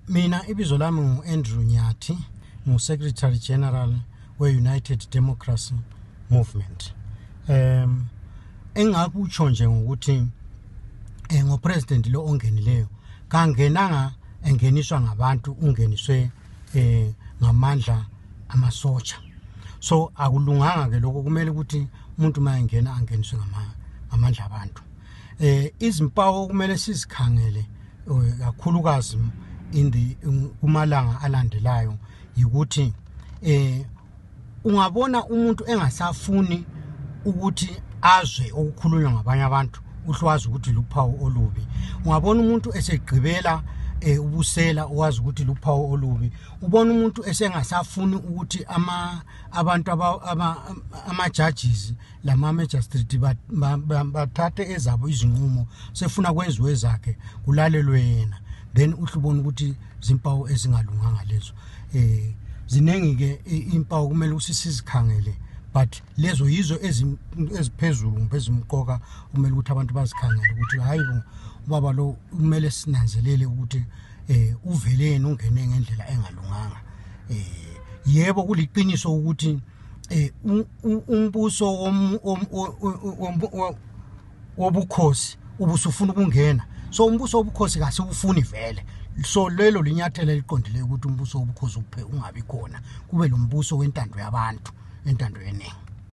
Mina ibizo lami ngu-Andrew Nyathi, ngu-Secretary General we-United Democracy Movement. Engakutsho nje ngokuthi ngopresident lo ongenileyo kangenanga engeniswa ngabantu, ungeniswe ngamandla amasotsha. So akulunganga ke lokho, kumele ukuthi umuntu mayengena angeniswe ngamandla abantu. Izimpawu kumele sizikhangele kakhulukazi kumalanga alandelayo ukuthi ungabona umuntu engasafuni ukuthi azwe okukhulunywa ngabanye abantu, uhlwazi ukuthi luphawu olubi. Ungabona umuntu esegqibela ubusela, wazi ukuthi luphawu olubi. Ubona umuntu esengasafuni ukuthi abantu ama-judges lama-magistrate bathathe ezabo izinqumo, sefuna kwenziwe zakhe kulalelwe yena, then uhlubona ukuthi zimpawu ezingalunganga lezo. Zinengi ke impawu kumele sizikhangele, but lezo yizo eziphezulu ezimqoka kumele ukuthi abantu bazikhangele ukuthi hayi ubaba lo kumele sinanzelele ukuthi uveleni ungene ngendlela engalunganga. Yebo kuliqiniso ukuthi umbuso wobukhosi ubusufuna ukungena, so umbuso wobukhosi kasibufuni vele. So lelo linyathelo eliqondile ukuthi umbuso wobukhosi ungabi khona, kube lo mbuso wentando yabantu, entando yeningi.